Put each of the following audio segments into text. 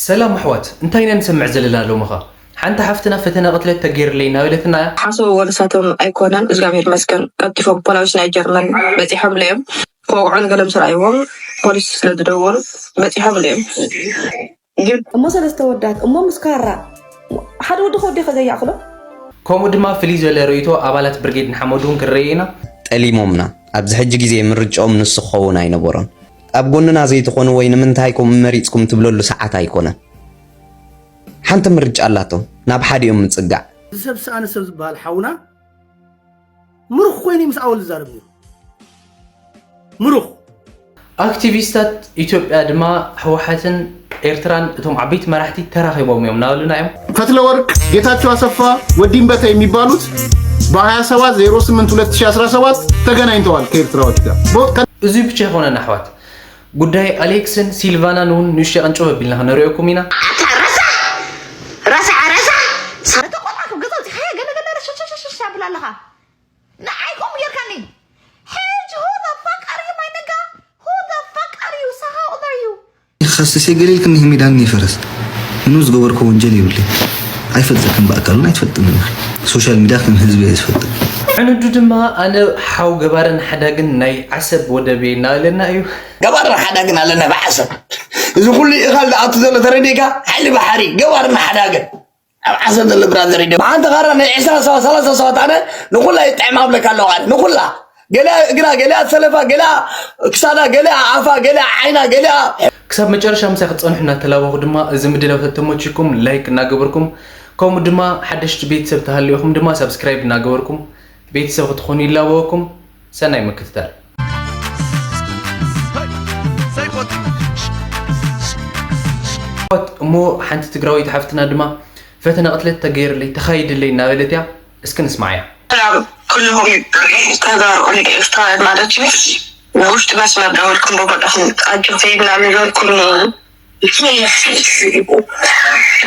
ሰላም ኣሕዋት፣ እንታይ ኢና ንሰምዕ ዘለና ሎምኻ? ሓንቲ ሓፍትና ፈተነ ቅትለት ተገይርለይ እናበለትና እያ። ሓሰቡ ወልሳቶም ኣይኮነን፣ እግዚኣብሔር ይመስገን። ቀልጢፎም ፖላዊስ ናይ ጀርመን በፂሖም ለዮም። ክወግዑ ንገለም ስርኣይዎም ፖሊስ ስለ ዝደወሉ በፂሖም ለዮም። ግን እሞ ሰለስተ ወዳት እሞ ምስ ካራ ሓደ ወዲ ከወዲ ከዘያእክሎ። ከምኡ ድማ ፍልይ ዝበለ ርእይቶ ኣባላት ብርጌድ ንሓመዱ እውን ክንርኢ ኢና። ጠሊሞምና። ኣብዚ ሕጂ ግዜ ምርጫኦም ንሱ ክኸውን ኣይነበሮን። ኣብ ጎንና ዘይትኾኑ ወይ ንምንታይ ከምኡ መሪጽኩም ትብለሉ ሰዓት ኣይኮነን። ሓንቲ ምርጫ ኣላቶም፣ ናብ ሓዲኦም ምጽጋዕ። እዚ ሰብ ሰኣነ ሰብ ዝበሃል ሓውና ምሩኽ ኮይኑ ምስ ኣወል ዝዛረብ ነይሩ። ምሩኽ። ኣክቲቪስታት ኢትዮጵያ ድማ ህወሓትን ኤርትራን እቶም ዓበይቲ መራሕቲ ተራኺቦም እዮም እናበሉና እዮም። ፈትለወርቅ፣ ጌታቸው አሰፋ፣ ወዲን በተ የሚባሉት በ27 ዜሮ ስምንት ሁለት ሺህ አስራ ሰባት ተገናኝተዋል ከኤርትራዎች ጋር። በ- ከ- እዚ ብቻ ኣይኮነን ኣሕዋት፣ ጉዳይ ኣሌክስን ሲልቫናን እውን ንእሽተይ ቀንጭብ ኣቢልና ከነርእየኩም ኢና። ኣታ ረሳሕ፣ ረሳሕ፣ ረሳሕ። ነቲ ቆልዓ ካብ ገዛ ኣውጺኻዮ ገለ ገለ ረሸሸሸሸ ኣብላ ኣለኻ። ንዓይ ከምኡ ጌርካኒ። ሕጂ who the fuck are you my nigga? Who the fuck are you? So how old are you? ከስሴ ገሊልክኒ ህሚዳኒ ፈረስ ምንም ዝገበርኮ ወንጀል የብለይ። ኣይፈልጠክን፣ ብኣካል እውን ኣይትፈልጥንን ኢኺ። ሶሻል ሚድያ ከም ህዝቢ እየ ዝፈልጠኪ። ዕንዱ ድማ ኣነ ሓው ገባርን ሓዳግን ናይ ዓሰብ ወደብ እየ እናበለና እዩ። ገባርን ሓዳግን ኣለና ብዓሰብ። እዚ ኩሉ ኢኻል ዝኣቱ ዘሎ ተረዲእካ፣ ሓይሊ ባሕሪ ገባርን ሓዳግን ኣብ ዓሰብ ዘሎ ብራዘር እዩ። ብሓንቲ ካራ ናይ ዕስራ ሰባት ሰላሳ ሰባት ኣነ ንኹላ ይጥዕማ ኣብለካ ኣለኹ ኣነ ንኹላ ገሊኣ እግራ ገሊኣ ሰለፋ ገሊኣ ክሳዳ ገሊኣ ኣፋ ገሊኣ ዓይና ገሊኣ ክሳብ መጨረሻ ምሳይ ክትጸንሑ እናተላበኹ ድማ እዚ ምድላው ተተመችኩም ላይክ እናገበርኩም ከምኡ ድማ ሓደሽቲ ቤተሰብ ተሃልዮኹም ድማ ሳብስክራይብ እናገበርኩም ቤተሰብ ክትኾኑ ይላበወኩም። ሰናይ ምክትታል። እሞ ሓንቲ ትግራወይቲ ሓፍትና ድማ ፈተነ ቅትለት ተገይርለይ ተኻይድለይ እናበለት እያ። እስኪ ንስማዓያ። ሰላም ኩልኹም ተጋሩ ኤርትራውያን ማለት እዩ። ንውሽጢ መስመር ደወልኩም ብመጣኹም ኣጆኺ ምናምን ዝበልኩም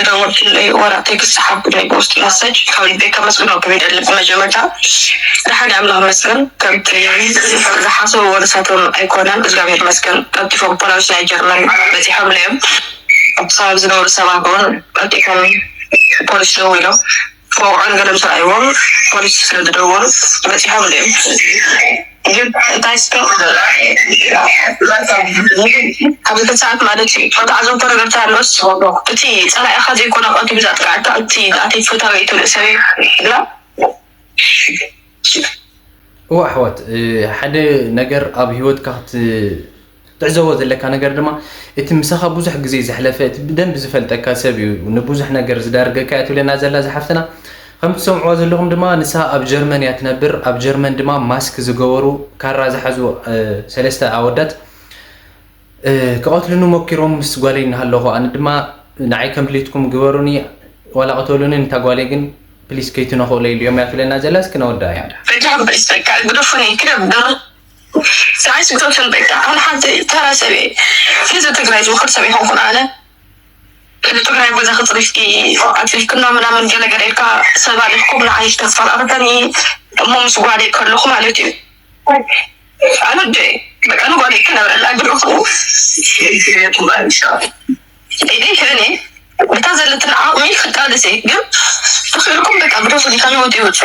ደወልኩለይ ወላ ቴክስት ሓብኩለይ ብውሽጢ መሰጅ ካብ ልበይ ከመስግኖ ክብደል መጀመርታ ደሓን ኣምላኽ መስገን ከምቲ ዝሓሰብዎ ንሳቶም ኣይኮነን እግዚኣብሔር መስገን ቀልጢፎም ፖላዊስ ናይ ጀርመን በፂሖም ለዮም ኣብቲ ከባቢ ዝነበሩ ሰባት እውን ቀልጢፎም ፖሊስ ደዊሎም ክወቕዑ ንገለም ስርኣይዎም ፖሊስ ስለ ዝደወሉ በፂሖም እዮም። ግን እንታይ ስቶ ኣብዚ ሰዓት ማለት እዩ ተዓዘብቶ ነገር ተሃለወስ እቲ ፀላኢኻ ዘይኮነ ቀልጢፉ ዘጥቃዓካ እቲ ናተይ ፈታዊ ትብል ሰብ ብላ እወ ኣሕዋት ሓደ ነገር ኣብ ሂወትካ ክትዕዘቦ ዘለካ ነገር ድማ እቲ ምሳኻ ብዙሕ ግዜ ዘሕለፈ እቲ ብደንቢ ዝፈልጠካ ሰብ እዩ ንብዙሕ ነገር ዝዳርገካ እያ ትብለና ዘላ እዛ ሓፍትና። ከም ትሰምዕዋ ዘለኹም ድማ ንሳ ኣብ ጀርመን እያ ትነብር። ኣብ ጀርመን ድማ ማስክ ዝገበሩ ካራ ዝሓዙ ሰለስተ ኣወዳት ክቐትሉኒ ሞኪሮም ምስ ጓለይ እናሃለኹ ኣነ ድማ ንዓይ ከም ድሌትኩም ግበሩኒ ዋላ ቅተሉኒ ንታ ጓለይ ግን ፕሊስ ከይትነኽኡለ ኢሉ እዮም እያ ትብለና ዘላ እስኪ ነወዳ እያ። በጃኹም ፕሊስ በቃ ግደፉኒ ክደብር ሳይስ ግደፉን በቃ ኣነ ሓንቲ ተራ ሰብ እየ ህዝቢ ትግራይ ዝውክል ሰብ ይኾንኩን ኣነ ህዝቢ ትግራይ ገዛ ክፅሪፍኪ ኣፅሪፍክና ምናምን ገለገለ ኢልካ ሰብ ኣሊኽኩም ንዓይ ተስፋ ኣርተኒ እሞ ምስ ጓለይ ከለኹ ማለት እዩ ኣነ ደይ በቃ ንጓለይ ክነብረላ ግደፉ ኢደይ ከእኔ እታ ዘለትን ዓቕሚ ክቃለስ እየ ግን ተኽእልኩም በቃ ግደፉ ዲካ ህይወት ይወፁ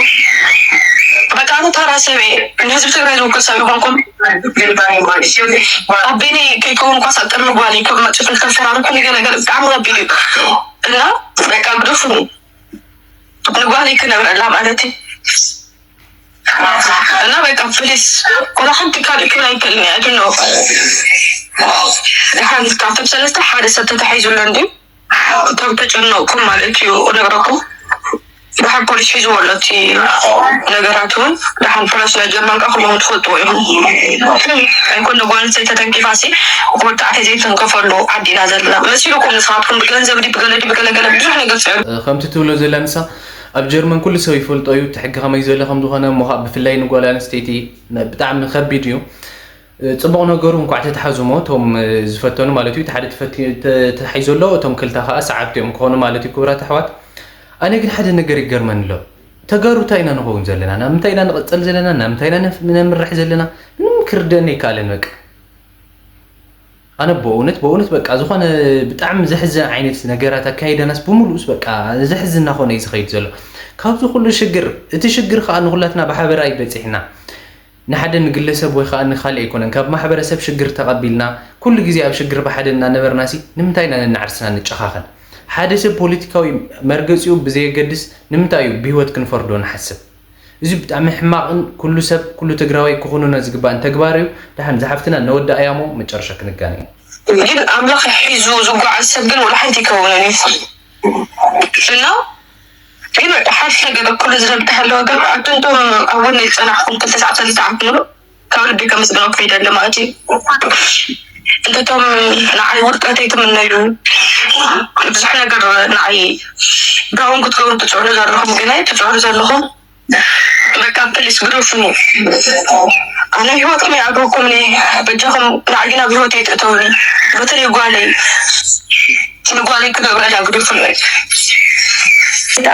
በቃ ኣነ ተራ ሰብ እየ ንህዝቢ ትግራይ ዝውክል ሰብ ይኮንኩም ኣቤነይ ከይከውን ኳስ ኣብ ቅድሚ ጓለይ ከም መፅት ተፈራርኩ ገለገለ ብጣዕሚ ከቢድ እዩ እና በቃ ግደፉ ንጓለይ ክነብረላ ማለት እዩ እና በቃ ፕሊስ ወላ ሓንቲ ካልእ ክብል ኣይክእልን እየ ኣይድኖ ደሓን ካብቶም ሰለስተ ሓደ ሰብ ተታሒዙ ኣሎ እንዲ እቶም ተጨነቕኩም ማለት እዩ እነግረኩም ደሓን ፖሊስ ሒዝዎ ኣሎ እቲ ነገራት እውን ደሓን ፕረስ ናይ ጀርመን ካ ኩለኹም ትፈልጥዎ ኢኹም ኣይኮነ ጓል ኣንስተይቲ ተተንኪፋ ሲ ወዲ ተባዕታይ ዘይተንከፈሉ ዓዲ ኢና ዘለና መሲልኩም ንስኻትኩም ብገንዘብ ድዩ ብገለ ድዩ ብገለገለ ብዙሕ ነገር ትስዕሩ ከምቲ ትብሎ ዘላ ንሳ ኣብ ጀርመን ኩሉ ሰብ ይፈልጦ እዩ፣ እቲ ሕጊ ከመይ ዝበለ ከም ዝኾነ እሞ ኸኣ ብፍላይ ንጓል ኣንስተይቲ ብጣዕሚ ከቢድ እዩ። ጽቡቕ ነገሩ እንኳዕ ተተሓዙ እሞ እቶም ዝፈተኑ ማለት እዩ፣ እቲ ሓደ ተሓይዙ ኣሎ፣ እቶም ክልተ ኸኣ ሰዓብቲ እዮም ክኾኑ ማለት እዩ። ክቡራት ኣሕዋት፣ ኣነ ግን ሓደ ነገር ይገርመኒ ኣሎ። ተጋሩ እንታይ ኢና ንኸውን ዘለና? ናብ ምንታይ ኢና ንቕጽል ዘለና? ናብ ምንታይ ኢና ነምርሕ ዘለና? ምንም ክርደአኒ ኣይከኣለን በቃ። ኣነ ብእውነት ብእውነት በቃ ዝኾነ ብጣዕሚ ዘሕዝን ዓይነት ነገራት ኣካይዳናስ ብምሉእስ በቃ ዘሕዝን እናኾነ እዩ ዝኸይድ ዘሎ። ካብዚ ኩሉ ሽግር፣ እቲ ሽግር ከዓ ንኹላትና ብሓበራ እዩ በፂሕና። ንሓደ ንግለሰብ ወይ ከዓ ንካልእ ኣይኮነን። ካብ ማሕበረሰብ ሽግር ተቐቢልና ኩሉ ግዜ ኣብ ሽግር ብሓደ እናነበርናሲ ንምንታይ ኢና ነናዕርስና ንጨኻኸን? ሓደ ሰብ ፖለቲካዊ መርገፂኡ ብዘየገድስ ንምንታይ እዩ ብህይወት ክንፈርዶ ንሓስብ? እዚ ብጣዕሚ ሕማቕን ኩሉ ሰብ ኩሉ ትግራዋይ ክኹንኖ ዝግባእን ተግባር እዩ። ደሓን ዝሓፍትና ነወዳእያ እሞ መጨረሻ ክንገናኝ። ግን ኣምላኽ ሒዙ ዝጓዓዝ ሰብ ግን ወላ ሓንቲ ይከውንን እዩ እና ግን ሓደ ነገር ኩሉ ዝረብሕ ኣለዎ ግን ኣቱንቶም ኣብ ጎነይ ዝፀናሕኩም ክልተ ሰዓት ሰለስተ ዓመት ሙሉ ካብ ልቢ ከመስግነኩም ይደሊ ማለት እዩ። እንተቶም ንዓይ ውድቀተይ ትምነዩ ብዙሕ ነገር ንዓይ ብራውን ክትገብሩ ትፅዕሩ ዘለኹም ግናይ ትፅዕሩ ዘለኹም በቃ ፕሊስ ግደፉኒ። ኣነ ህይወትኩም ይኣግብኩም እኔ በጃኹም ንዓይ ግን ኣብ ህይወት ኣይትእተውኒ። በተለይ ጓለይ ንጓለይ ክገብረላ ግደፉኒ።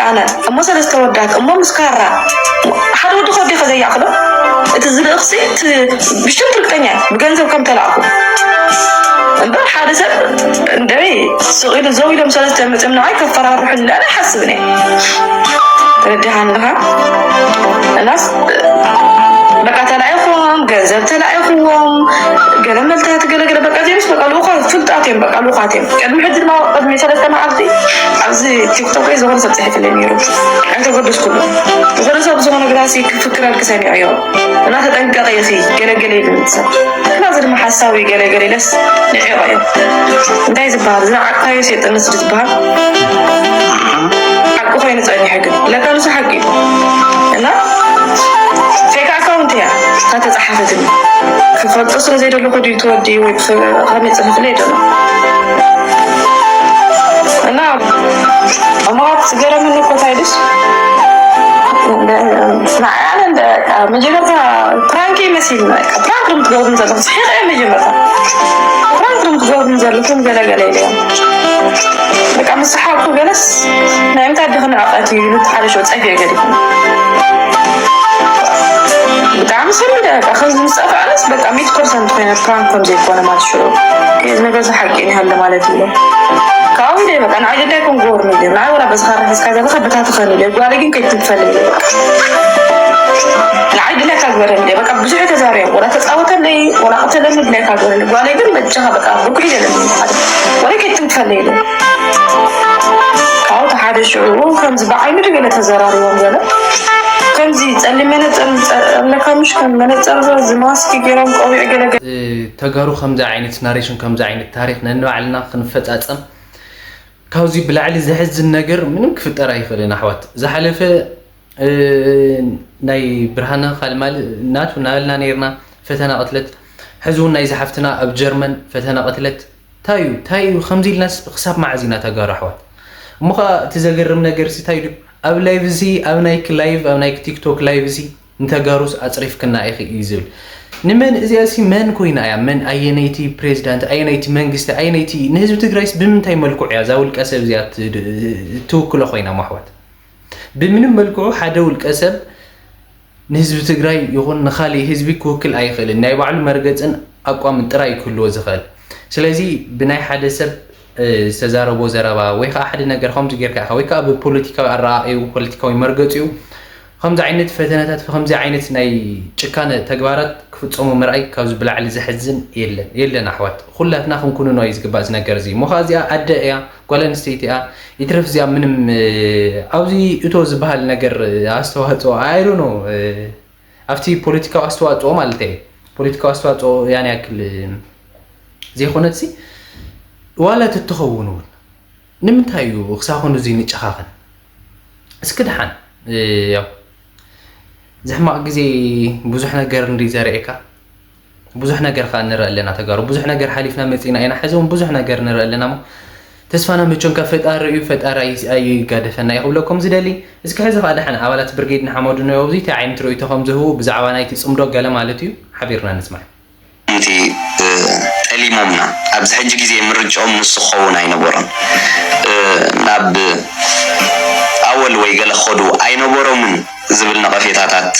ኣነ እሞ ሰለስተ ወዳት እሞ ምስ ካራ ሓደ ወዲ ከወዲ ከዘያክሎ እቲ ዝልእኽሲ ብሽም ትርግጠኛ ብገንዘብ ከም ተላእኩ እምበር ሓደ ሰብ እንደይ ስቕ ኢሉ ዘው ኢሎም ሰለስተ መፅም ንዓይ ከፈራርሑኒ ኣነ ሓስብ እኔ ተረዲሃ ኣለኻ እናስ በቃ ተላኢኹም ገንዘብ ተላኢኹዎም ገለ መልታት ገለገለ በቃ ዜምስ በቃ ልኡኻ ፍልጣት እዮም በቃ ልኡኻት እዮም ቅድሚ ሕጂ ድማ ቅድሚ ሰለስተ መዓልቲ ኣብዚ ቲክቶክ ላይ ዝኾነ ሰብ ፅሒፍለይ ነይሩ ኣይተገደስኩሉ ዝኾነ ሰብ ዝኾነ ግዳሲ ክፍክረልክ ሰሚዐዮ እና ተጠንቀቂ ኢኺ ገለገለ ይብል ሰብ እና እዚ ድማ ሓሳዊ ገለገለ ኢለስ ንዒቐዮ እንታይ ዝበሃል ዝነዓቅካዮ ሴጥንስ ዝበሃል ሓቂ ኮይኑ ጸኒሑ ግን ለካ ንሱ ሓቂ እዩ እና ፌክ ኣካውንት እያ እታ ተጻሓፈትኒ ክፈልጦ ስለ ዘይደለኹ ድዩ ትወዲ ወይ ከመይ ጽሕፍለ ይደሎ እና እምራት ዝገረመኒ እኮ እንታይ ኢሉስ ንዓይ ኣነ እንደ በቃ መጀመርታ ፕራንክ ይመስል በቃ ፕራንክ ነው የምትገቡን ዘለኹም ስሒቀ እየ መጀመርታ ፕራንክ ነው የምትገቡን ዘለኹም ገለገለ ኢለዮም በቃ ምስ ሰሓቅኩ ገለስ ናይ ምንታይ ኣደኺ ንዕቀት እዩ ኢሉ ሓደ ሸው ጸፊ ገዲፉ ብጣዕሚ ሰብ እንደ በቃ ከዚ ምስ ጸፍዐንስ በቃ ሚእቲ ፐርሰንት ኮይነ ፕራንክ ከም ዘይኮነ ማለት ሽዑ እዚ ነገር እዚ ሓቂ ይሃለ ማለት እዩ ካብኡ ኢለ በቃ ንዓይ ግዳይ ኮን ጎርኒ ኢለ ንዓይ ወላ በዝኻ ርሒስካ ዘለኻ በታትኸኒ ኢለ ጓለ ግን ከይትንፈል ኢለ በቃ ንዓይ ድላይካ ግበረኒ ኢለ በቃ ብዙሕ ተዛሪቦም ወላ ተፃወተለይ ወላ ቅተለኒ ድላይካ ግበረኒ ጓለይ ግን በጃኻ በቃ ብኩሕ ኢለ ለምንካ ወላ ከይትንፈል ኢለ ካብኡ እቲ ሓደ ሽዑ ከምዚ ብዓይኑ ድገለ ተዘራሪቦም ገለ ከምዚ ጸሊም መነጸር ኣለካ ምሽ ከም መነጸር ዝማስክ ገይሮም ቆቢዕ ገለ ተጋሩ ከምዚ ዓይነት ናሬሽን ከምዚ ዓይነት ታሪክ ነንባዕልና ክንፈጻጸም ካብዚ ብላዕሊ ዘሕዝን ነገር ምንም ክፍጠር ኣይኽእልን ኣሕዋት ዝሓለፈ ናይ ብርሃነ ካልማል ናቱ እናበልና ነርና ፈተና ቅትለት ሕዚ እውን ናይ ዝሓፍትና ኣብ ጀርመን ፈተና ቅትለት እንታይ እዩ እንታይ እዩ ከምዚ ኢልናስ ክሳብ መዓዝ ኢና ተጋሩ ኣሕዋት እሞ ከዓ እቲ ዘገርም ነገር ሲ እንታይ እዩ ኣብ ላይቭ እዚ ኣብ ናይክ ላይቭ ኣብ ናይክ ቲክቶክ ላይቭ እዚ ንተጋሩስ ኣፅሪፍክና ኢኺ እዩ ዝብል ንመን እዚኣ ሲ መን ኮይና እያ መን ኣየነይቲ ፕሬዚዳንት ኣየነይቲ መንግስቲ ኣየነይቲ ንህዝቢ ትግራይስ ብምንታይ መልክዑ እያ እዛ ውልቀ ሰብ እዚኣ ትውክሎ ኮይና ማሕዋት ብምንም መልክዑ ሓደ ውልቀ ሰብ ንህዝቢ ትግራይ ይኹን ንኻሊእ ህዝቢ ክውክል ኣይኽእልን። ናይ ባዕሉ መርገፅን ኣቋምን ጥራይ እዩ ክህልዎ ዝኽእል። ስለዚ ብናይ ሓደ ሰብ ዝተዛረቦ ዘረባ ወይ ከዓ ሓደ ነገር ከምዚ ጌርካ ኢኻ ወይ ከዓ ብፖለቲካዊ ኣረኣእይኡ ፖለቲካዊ መርገፂኡ ከምዚ ዓይነት ፈተነታት ብከምዚ ዓይነት ናይ ጭካነ ተግባራት ክፍፀሙ ምርኣይ ካብዚ ብላዕሊ ዘሕዝን የለን የለን ኣሕዋት ኩላትና ክንኩንኖ እዩ ዝግባእ እዚ ነገር እዚ እሞ ከዓ እዚኣ ኣደ እያ ጓል ኣንስተይቲ እያ ይትረፍ እዚኣ ምንም ኣብዚ እቶ ዝበሃል ነገር ኣስተዋፅኦ I don't know ኣብቲ ፖለቲካዊ ኣስተዋፅኦ ማለት እየ ፖለቲካዊ ኣስተዋፅኦ ያን ያክል ዘይኮነትሲ ዋላ ትትኸውን እውን ንምንታይ እዩ ክሳብ ክንድዚ ንጨኻኸን እስኪ ደሓን ያው እዚ ሕማቕ ግዜ ብዙሕ ነገር እንዲ ዘርእየካ ብዙሕ ነገር ከዓ ንርኢ ኣለና ተጋሩ ብዙሕ ነገር ሓሊፍና መፂና ኢና ሕዚ እውን ብዙሕ ነገር ንርኢ ኣለና ሞ ተስፋና መቸም ካብ ፈጣሪ እዩ ፈጣሪ ኣይጋደፈና እዩ ክብለኩም ዝደሊ እስኪ ሕዚ ከዓ ደሓን ኣባላት ብርጌድ ንሓመዱ ነዮ ኣብዚ እንታይ ዓይነት ርእይቶ ከም ዝህቡ ብዛዕባ ናይቲ ፅምዶ ገለ ማለት እዩ ሓቢርና ንስማዕ ከምቲ ጠሊሞምና ኣብዚ ሕጂ ግዜ ምርጭኦም ንሱ ክኸውን ኣይነበሮን ናብ ኣወል ወይ ገለ ክኸዱ ኣይነበሮምን ዝብል ነቐፌታታት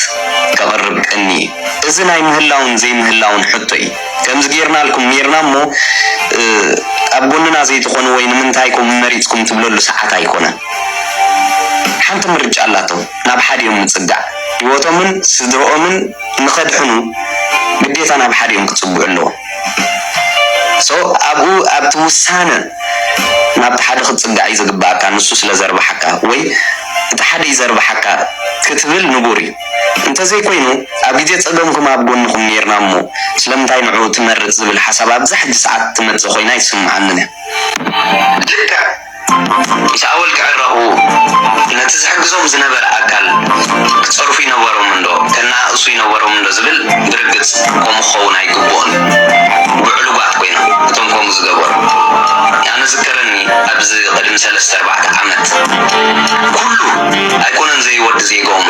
ከቕርብ ቀኒ እዩ እዚ ምህላውን ዘይምህላውን ሕቶ እዩ። ከምዚ ጌርናልኩም ኔርና እሞ፣ እ፣ ኣብ ጎንና ዘይትኾኑ ወይ ንምንታይ ከምኡ መሪጽኩም ትብለሉ ሰዓት ኣይኮነን። ሓንቲ ምርጫ ኣላቶም፣ ናብ ሓዲኦም ምጽጋዕ። ህይወቶምን ስድርኦምን ንኸድሕኑ ግዴታ ናብ ሓዲኦም ክጽግዑ ኣለዎም። So ኣብኡ ኣብቲ ውሳነ ናብቲ ሓደ ክትጽጋዕ እዩ ዝግባኣካ፣ ንሱ ስለ ዘርብሓካ ወይ እቲ ሓደ እዩ ዘርብሓካ ክትብል ንቡር እዩ። እንተዘይኮይኑ ኣብ ግዜ ጸገምኩም ኣብ ጎንኹም ኔርና እሞ ስለምንታይ ንዕኡ ትመርጽ ዝብል ሓሳብ ኣብዛ ሕጂ ሰዓት ትመጽእ ኮይና ኣይስምዓንን እያ። ልክዕ ምስ ኣወል ክዕረቑ ነቲ ዝሕግዞም ዝነበረ ኣካል ክጸርፉ ይነበሮም እንዶ፣ ከነኣእሱ ይነበሮም እንዶ ዝብል ብርግጽ ከምኡ ክኸውን ኣይግብኦን። ብዕሉጋት ኮይኖም እቶም ከምኡ ዝገበሩ። ኣነ ዝከረኒ ኣብዚ ቅድሚ ሰለስተ ኣርባዕተ ዓመት ኩሉ ኣይኮነን ዘይወዲ ዜግኦም፣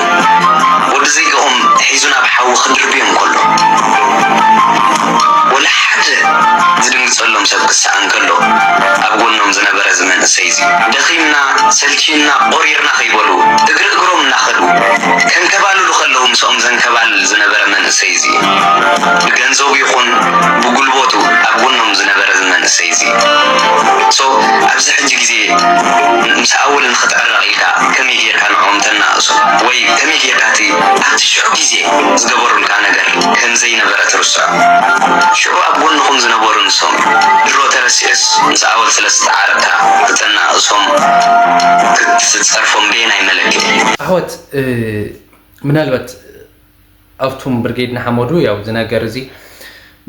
ወዲ ዜግኦም ሒዙ ናብ ሓዊ ክድርብዮም ከሎ ወላ ሓደ ዝድንግጸሎም ሰብ ክሰኣን ከሎ ኣብ ጎኖም ዝነበረ እዚ መንእሰይ እዚ ደኺምና ሰልቺና ቆሪርና ከይበሉ እግሪ እግሮም እናኸዱ ከንከባልሉ ከለዉ ምስኦም ዘንከባልል ዝነበረ መንእሰይ እዚ ብገንዘቡ ይኹን ብጉልበቱ ኣብ ጎኖም ዝነበረ እዚ መንእሰይ እዚ so ኣብዚ ሕጂ ግዜ ምስ ኣወል ንኽትዕረቕ ኢልካ ከመይ ጌርካ ንዕኦም ተናእሶም ወይ ከመይ ጌርካ እቲ ኣብቲ ሽዑ ግዜ ዝገበሩልካ ነገር ከም ዘይነበረ ትርስዖ? ሽዑ ኣብ ጎንኹም ዝነበሩ ንሶም ድሮ ተረሲዑስ ምስ ኣወል ስለ ዝተዓረቕካ ክተናእሶም ክትጸርፎም በየናይ መለክዒ? ኣሕዋት፣ እ፣ ምናልባት ኣብቱም ብርጌድ ንሓመዱ ያው እዚ ነገር እዚ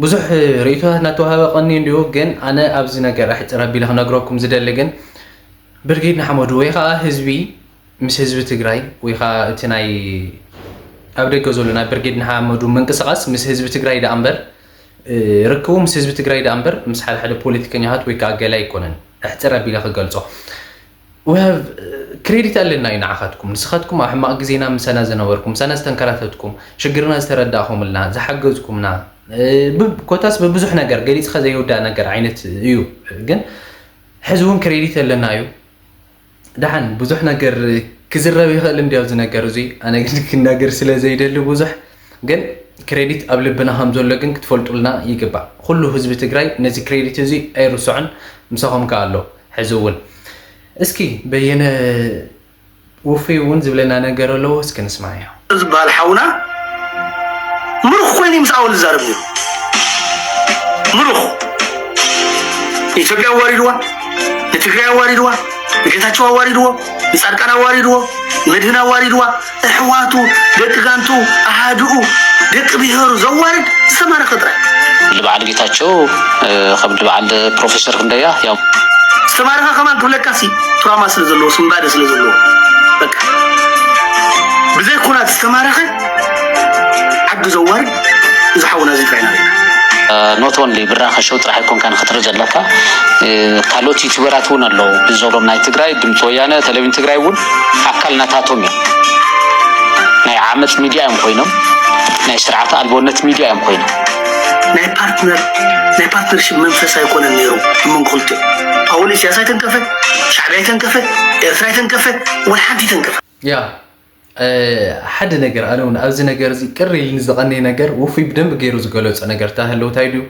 ብዙሕ ርእይቶታት እናተዋሃበ ቀኒ እንዲሁ፣ ግን ኣነ ኣብዚ ነገር ኣሕፅር ኣቢለ ክነግረኩም ዝደሊ ግን ብርጌድ ንሓመዱ ወይ ከዓ ህዝቢ ምስ ህዝቢ ትግራይ ወይ ከዓ እቲ ናይ ኣብ ደገ ዘሎ ናይ ብርጌድ ንሓመዱ ምንቅስቃስ ምስ ህዝቢ ትግራይ ደኣ እምበር፣ እ፣ ርክቡ ምስ ህዝቢ ትግራይ ደኣ እምበር ምስ ሓደ ሓደ ፖለቲከኛታት ወይ ከዓ ገለ ኣይኮነን። ኣሕፅር ኣቢለ ክገልፆ። We have ክሬዲት ኣለና እዩ ንዓኻትኩም። ንስኻትኩም ኣብ ሕማቕ ግዜና ምሳና ዝነበርኩም፣ ምሳና ዝተንከራተትኩም፣ ሽግርና ዝተረዳእኹምልና፣ ዝሓገዝኩምና፣ እ፣ ብ-፣ ኮታስ ብብዙሕ ነገር ገሊጽካ ዘይውዳእ ነገር ዓይነት እዩ። ግን ሕዚ እውን ክሬዲት ኣለና እዩ። ደሓን ብዙሕ ነገር ክዝረብ ይኽእል እንዲ ኣብዚ ነገር እዙይ። ኣነ ግን ክናገር ስለ ዘይደሊ ብዙሕ፣ ግን ክሬዲት ኣብ ልብና ከም ዘሎ ግን ክትፈልጡልና ይግባእ። ኩሉ ህዝቢ ትግራይ ነዚ ክሬዲት እዙይ ኣይርስዖን፣ ምሳኹም ከኣ ኣሎ። ሕዚ እውን እስኪ በየነ ውፉይ እውን ዝብለና ነገር ኣለዎ፣ እስኪ ንስማዮ። ዝበሃል ሓውና ምሩኽ ኮይኑ ምስ ኣወል ዝዛረብ ነይሩ። ምሩኽ ንኢትዮጵያ ኣዋሪድዋ፣ ንትግራይ ኣዋሪድዋ፣ ንጌታቸው ኣዋሪድዎ፣ ንጻድቃን ኣዋሪድዎ፣ ንመድህን ኣዋሪድዋ፣ ኣሕዋቱ፣ ደቂ ጋንቱ፣ ኣሃድኡ፣ ደቂ ብሄሩ ዘዋርድ ዝተማረኸ ጥራይ። ንበዓል ጌታቸው፣ እ፣ ከም ንበዓል ፕሮፌሰር ክንደያ ያው ዝተማረኸ ከማን ክብለካ ሲ ትራማ ስለ ዘለዎ፣ ስንባደ ስለ ዘለዎ፣ በቃ። ብዘይ ኩናት ዝተማረኸ ዓዱ ዘዋርድ እዚ ሓውና እዚ ጥራይ ኢና ርኢና። Not only ብራኸ ሸው ጥራሕ ኣይኮንካን ክትርኢ ዘለካ፣ እ፣ ካልኦት ዩቱበራት እውን ኣለዉ። ብዞሎም ናይ ትግራይ ድምፂ ወያነ፣ ቴሌቪዥን ትግራይ እውን ኣካል ናታቶም እዮም። ናይ ዓመፅ ሚድያ እዮም ኮይኖም፣ ናይ ስርዓተ ኣልቦነት ሚድያ እዮም ኮይኖም። ናይ ፓርትነር፣ ናይ ፓርትነርሽፕ መንፈስ ኣይኮነን ነይሩ። እመን ክልቲኦም ኣወል ኢሳያስ ኣይተንከፈ፣ ሻዕብያ ኣይተንከፈ፣ ኤርትራ ኣይተንከፈ፣ ወላ ሓንቲ ኣይተንከፈ። ያ፣ እ፣ ሓደ ነገር ኣነ እውን ኣብዚ ነገር እዚ ቅር ኢልኒ ዝቐነየ ነገር ውፉይ ብደንብ ገይሩ ዝገለጾ ነገር ተሃለዉ እንታይ ድዩ?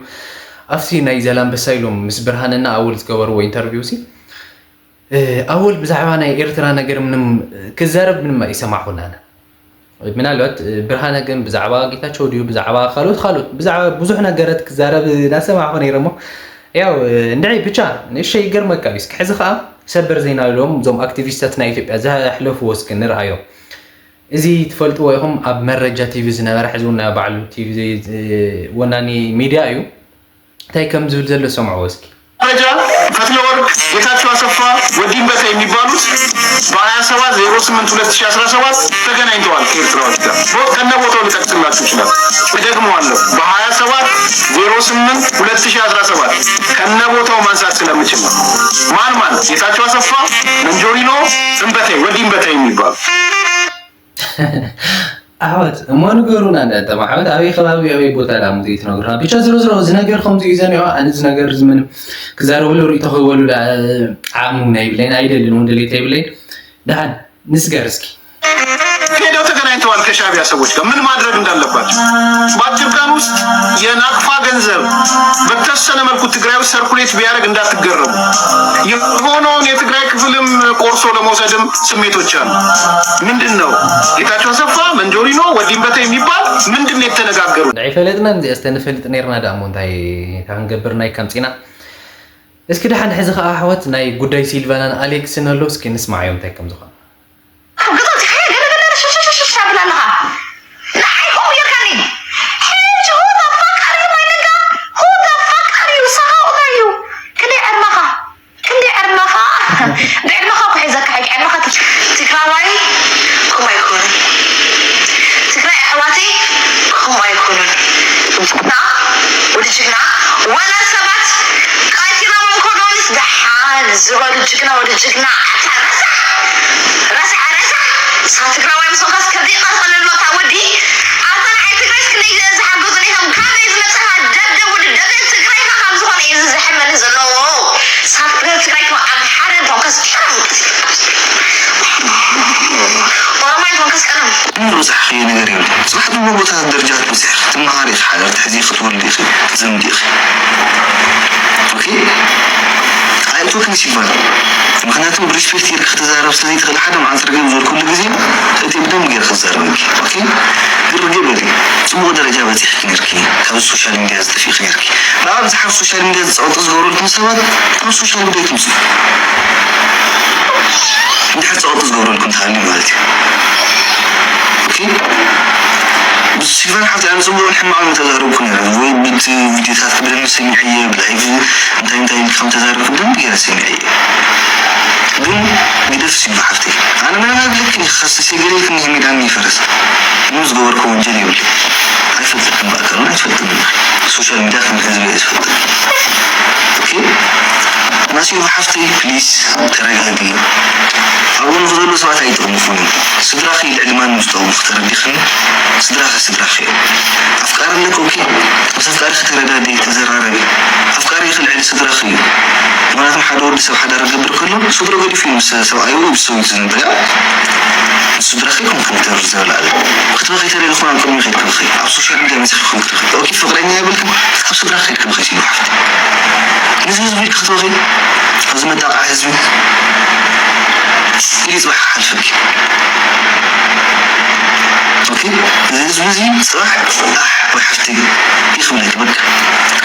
ኣብቲ ናይ ዛላምበሳ ኢሎም ምስ ብርሃንና ኣወል ዝገበርዎ ኢንተርቪው ሲ፣ እ፣ ኣወል ብዛዕባ ናይ ኤርትራ ነገር ምንም ክዛረብ ምንም ኣይሰማዕኹን ኣነ። ምናልባት፣ እ፣ ብርሃነ ግን ብዛዕባ ጌታቸው ድዩ ብዛዕባ ካልኦት ካልኦት ብዛዕባ ብዙሕ ነገራት ክዛረብ እናሰማዕኹ ነይረ እሞ ያው፣ እ፣ እንድዒ ብቻ ንእሸ ይገርመካ እዩ። እስኪ ሕዚ ኸዓ ሰበር ዜና ኢሎም እዞም ኣክቲቪስታት ናይ ኢትዮጵያ ዘሕለፍዎ እስኪ ንርኣዮ። እዚ ትፈልጥዎ ኢኹም፣ ኣብ መረጃ ቲቪ ዝነበረ፣ ሕዚ እውን ናይ ባዕሉ ቲቪ፣ እ፣ ወናኒ ሚድያ እዩ። እንታይ ከም ዝብል ዘሎ ሰምዕዎ እስኪ። መረጃ፣ ፈትለወርቅ፣ ጌታቸው ኣሰፋ፣ ወዲን በተ የሚባሉት በ27/08/2017 ተገናኝተዋል ከኤርትራዎች ጋር። ቦ-፣ ከነ ቦታው ልጠቅስላችሁ ይችላል። እደግመዋለሁ። በ27/08/2017 ከነ ቦታው ማንሳት ስለምችል ነው። ማን ማን? ጌታቸው አሰፋ፣ መንጆሪኖ፣ ጽንበተይ፣ ወዲን በተ የሚባሉ። ኣሕዋት እሞ ንገሩና፣ እንዳ ተማ ኣሕዋት ኣበይ ከባቢ ኣበይ ቦታ ዳ ሙዚ ትነግሩና? ብቻ ዝሮ ዝሮ እዚ ነገር ከምዚ እዩ ዘኒኦ። ኣነ እዚ ነገር እዚ ምንም ክዛረበሉ ርእይቶ ክህበሉ ዳ ዓቕሚ እውን ኣይብለይን፣ ኣይደልን እውን ድሌት ኣይብለይን። ደሓን ንስገር እስኪ። ሄደው ተገናኝተዋል ከሻቢያ ሰዎች ጋር ምን ማድረግ እንዳለባቸው። በአጭር ቀን ውስጥ የናቅፋ ገንዘብ በተወሰነ መልኩ ትግራይ ውስጥ ሰርኩሌት ቢያደርግ እንዳትገረሙ። የሆነውን የትግራይ ክፍልም ቆርሶ ለመውሰድም ስሜቶች አሉ። ምንድን ነው ጌታቸው አሰፋ፣ መንጆሪኖ፣ ወዲንበተ የሚባል ምንድን ነው የተነጋገሩት? ንዕይ ፈለጥና እንዚኣ ዝተንፈልጥ ነርና ደኣ እሞ እንታይ ክንገብር ናይ ከምፂና። እስኪ ደሓን ሕዚ ከዓ ኣሕዋት ናይ ጉዳይ ሲልቫናን ኣሌክስን ኣሎ፣ እስኪ ንስማዓዮም እንታይ ከም ዝኾነ። ትግራዋይ ከምኡ ኣይኮኑን። ትግራይ ኣሕዋተይ ከምኡ ኣይኮኑን። ጅግና ወዲ ጅግና ዋላ ሰባት ቃቲሮም ከሎንስ ደሓን ዝበሉ ጅግና ወዲ ጅግና ኣታ ረሳሕ ረሳሕ ረሳሕ ንስኻ ትግራዋይ ምስ ኾንካስ ከምዚ ይቐርቐለሉ ኣታ ወዲ ኣታ ንዓይ ትግራይስ ክንደይ ዝሓገዙ ነይሮም ካበይ ዝመፅኻ ደደብ ወዲ ደደብ ትግራይካ ካብ ዝኾነ እዩ እዚ ዘሕመኒ ዘሎ ሳትረ ትግራይ ከም ኣምሓረ እንተኾንካስ ኦሮማይ እንተኾንካስ ቀለም ምንም ዝበፃሕኽዮ ነገር የብልክን። ፅባሕ ድማ ቦታታት ደረጃታት በፂሕኺ ክትመሃሪ ኢኺ፣ ሓዳር ትሕዚ ኢኺ፣ ክትወልዲ ኢኺ፣ ክትዘምዲ ኢኺ። ኦኬ? ኣየእትወክን ይባል። ምክንያቱ ብሪስፔክት ጌርኪ ክትዛረብ ስለዘይትኽእሊ ሓደ መዓልቲ ርግእ ዝበልኩሉ ግዜ እቲ ብደንብ ጌርኪ ክዛረበኪ። ኦኬ? ግን ርግእ በሊ። ፅቡቕ ደረጃ በፂሕኪ ኔርኪ። ካብዚ ሶሻል ሚድያ ዝጠፊእኺ ኔርኪ። ብኣብዝሓ ኣብ ሶሻል ሚድያ ዝፀቕጢ ዝገብረልኩም ሰባት ኣብ ሶሻል ሚድያ ኣይትምፅኡ። እንድሕር ፀቕጢ ዝገብረልኩም ተሃልዩ ማለት እዩ። ኦኬ? ብሲልቫን ሓፍቲ ኣነ ፅቡቕን ሕማቕን ተዛረብኩ ነይረ ወይ ብቲ ቪድዮታት ብደንብ ሰሚዐየ ብላይቭ እንታይ እንታይ ኢልካ ከም ተዛረብኩ ብደንብ ገይረ ሰሚዐየ። ግን ግደፍ ሲልቫ ሓፍተይ ኣነ ምንም ኣይብለክን እየ ክኸስስ እየ ገለ ኢልክኒ ሜዳኒ ይፈረስ ምንም ዝገበርኩ ወንጀል የብለይ ኣይፈልጠክን ብኣካል እውን ኣይትፈልጥን ኣለኺ ሶሻል ሚድያ ከም ህዝቢ እየ ዝፈልጠኪ ኦኬ ናሲሉ ሓፍተይ ፕሊስ ተረጋጊ ኣብ ጎንኺ ዘለዉ ሰባት ኣይጠቕሙኽን እዮም ስድራኺ ልዕሊ ማንም ዝጠቕሙኺ ተረዲኽኒ ስድራኺ ስድራኺ እዮም ኣፍቃሪ ኣለኪ ኦኬ ምስ ኣፍቃሪኺ ተረዳድኢ ተዘራረቢ ኣፍቃሪኺ ልዕሊ ስድራኺ እዩ ምኽንያቱም ሓደ ወዲ ሰብ ሓዳር ክገብር ከሎ ስድርኡ ገዲፉ እዩ ምስ ሰብኣዩ ወይ ምስ ሰበይቱ ዝነብር እያ ምስ ስድራኺ ኮንኩም ተርፍ ዘበለ ኣለ ክትበኺ ተደሊ ኹን ኣብ ቅድሚ ኸይድ ክበኺ ኣብ ሶሻል ሚድያ መፂኺ ኹን ክትበኺ ኦኬ ፍቅረኛ የብልክን ኣብ ስድራኺ ኸይድ ክበኺ ሲሉ ሓፍቲ ነዚ ህዝቢ ኢልኪ ክትበኺ ኣብዚ መጣቕዓ ህዝቢ ኢሉ ፅባሕ ክሓልፈኪ ኦኬ እዚ ህዝቢ እዚ ፅባሕ ኣሕ ወይ ሓፍቲ ይኽብለኪ በቃ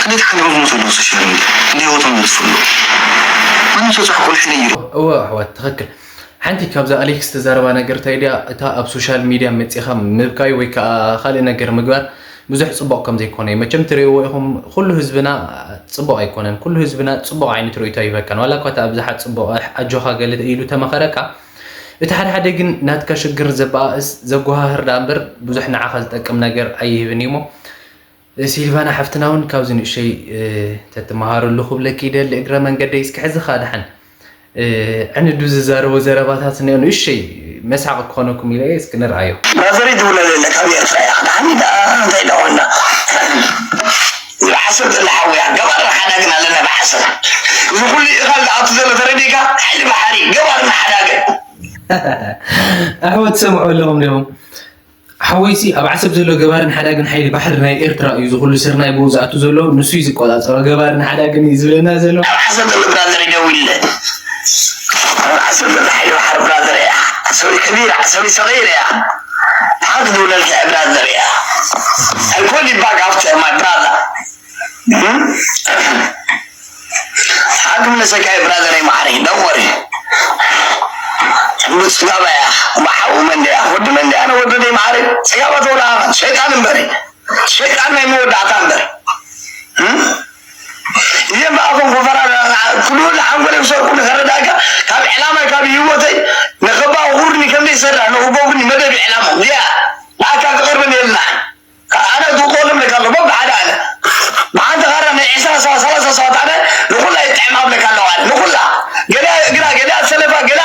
ክንደይ ተሓሊቖም ዝሞቱ ኣለዉ ሶሻል ሚድያ ክንደይ ህይወቶም ዘጥፍኡ ኣለዉ ማንም ሰብ ፅባሕ ቁልሒ ነይሩ እወ ኣሕዋት ትኽክል ሓንቲ ካብዛ ኣሌክስ ተዛረባ ነገር እንታይ ድያ እታ ኣብ ሶሻል ሚድያ መፂኻ ምብካይ ወይ ከዓ ካልእ ነገር ምግባር ብዙሕ ፅቡቕ ከም ዘይኮነ እዩ መቸም ትርእይዎ ኢኹም ኩሉ ህዝብና ፅቡቕ ኣይኮነን ኩሉ ህዝብና ፅቡቕ ዓይነት ርእይቶ ይበካን ዋላ እኳ ኣብዝሓ ፅቡቕ ኣጆኻ ገለ ኢሉ ተመኸረካ እቲ ሓደ ሓደ ግን ናትካ ሽግር ዘበኣእስ ዘጓሃህር ደኣ እምበር ብዙሕ ንዓኻ ዝጠቅም ነገር ኣይህብን እዩ እሞ ሲልቫና ሓፍትና እውን ካብዚ ንእሸይ ተትመሃረሉ ክብለኪ ይደሊ እግረ መንገደይ እስኪ ሕዚ ኸኣ ደሓን ዕንዱ ዝዛረቦ ዘረባታት እኒኦ ንእሸይ መሳቂ ክኾነኩም ኢለ እስኪ ንርኣዮ ብራዘረይ ትብሎ ዘለ ካብ ኤርትራ እያ ደሓን ኢላ እንታይ ኢላ ኮይና ዝብዓሰብ ዘላ ሓወያ ገባር ሓዳግን ኣለና ብዓሰብ እዚ ኩሉ ኢኻል ዝኣቱ ዘሎ ተረዲእካ ሓይሊ ባሕሪ ገባር ሓዳግን ኣሕዋት ትሰምዑ ኣለኹም ዲኹም ሓወይሲ ኣብ ዓሰብ ዘሎ ገባርን ሓዳግን ሓይሊ ባሕሪ ናይ ኤርትራ እዩ ዝኹሉ ስርናይ ብኡ ዝኣቱ ዘሎ ንሱ እዩ ዝቆጻጸሮ ገባርን ሓዳግን እዩ ዝብለና ዘሎ ኣብ ዓሰብ ዘሎ ብራዘር ይደውልለ ኣብ ዓሰብ ዘሎ ሓይሊ ባሕሪ ብራዘር እያ ዓሰብ ከቢራ ዓሰብ ሰገይር እያ ሓንቲ ትውለልካ እያ ብራዘር እያ ኣይኮን ይባክ ኣፍተ ማይ ብራዘር ሓግም ንሰካይ ብራዘረይ ማዕረይ ደወሪ ብፅጋባ እያ ብሓዊ መንደያ ወዲ መንደያ ነወደደይ ማዕረይ ፅጋባ ተወላሃኻ ሸይጣን እምበሪ ሸይጣን ናይ መወዳእታ እምበር እዚኦም ብኣፎም ኮፈራ ኩሉ ሓንጎለይ ክሰርቁ ንኸረዳእካ ካብ ዕላማይ ካብ ህይወተይ ንኸባኹርኒ ከም ዘይሰርሕ ንኽገብሩኒ መደብ ዕላማ እዚኣ ንኣካ ክቐርበን የልና ኣነ ዝቆልም ለካ ኣለዎ ብሓደ ኣነ ብሓንቲ ካራ ናይ ዕስራ ሰባት ሰላሳ ሰባት ኣነ ንኩላ ይጥዕማ ብለካ ኣለዋ ኣነ ንኩላ ገሊኣ እግራ ገሊኣ ሰለፋ ገሊኣ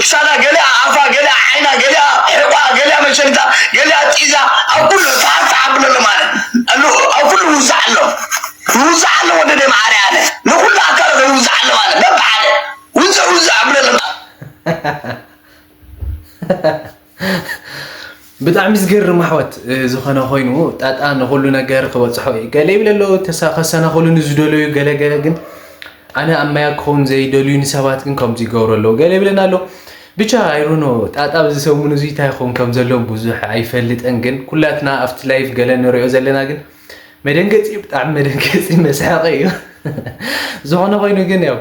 ክሳዳ ገሊኣ ኣፋ ገሊኣ ዓይና ገሊኣ ሕቋ ገሊኣ መሸኒታ ገሊኣ ጢዛ ኣብ ኩሉ ተሓት ተሓብሎ ኣሎ ማለት ኣሉ ኣብ ኩሉ ውዛዕ ኣሎ ይውዛዕ ኣሎ ወደደ ማዓረ ኣነ ንኩሉ ኣካላት ይውዛዕ ኣሎ ማለት በብሓደ ውዛዕ ውዛዕ ኣብሎ ኣሎ ብጣዕሚ ዝገርም ኣሕዋት። እ፣ ዝኾነ ኮይኑ ጣጣ ንኹሉ ነገር ክበፅሖ እዩ። ገለ ይብል ኣሎ ተሳ-፣ ከሰናኸሉ ንዝደለዩ ገለ ገለ፣ ግን ኣነ ኣብ ማያ ክኸውን ዘይደልዩ ንሰባት ግን ከምዚ ይገብሩ ኣለዉ። ገለ ይብለና ኣሎ። ብቻ ኣይሩኖ ጣጣ ኣብዚ ሰሙን እዚ እንታይ ይኸውን ከም ዘሎ ብዙሕ ኣይፈልጥን፣ ግን ኩላትና ኣብቲ ላይፍ ገለ ንሪኦ ዘለና ግን መደንገፂ፣ ብጣዕሚ መደንገፂ መስሓቂ እዩ። ዝኾነ ኮይኑ ግን ያው፣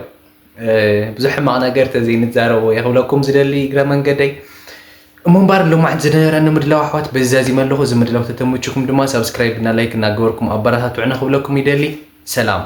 እ፣ ብዙሕ ሕማቕ ነገር ተዘይንዛረቦ እየ ክብለኩም ዝደሊ እግረ መንገደይ። እሞ እምበር ሎማዕንቲ ዝነበረኒ ምድላው ኣሕዋት በዚ ዛዚመ ኣለኹ። እዚ ምድላው ተተምችኩም ድማ ሳብስክራይብ እና ላይክ እናገበርኩም ኣበረታትዑኒ ክብለኩም ይደሊ። ሰላም።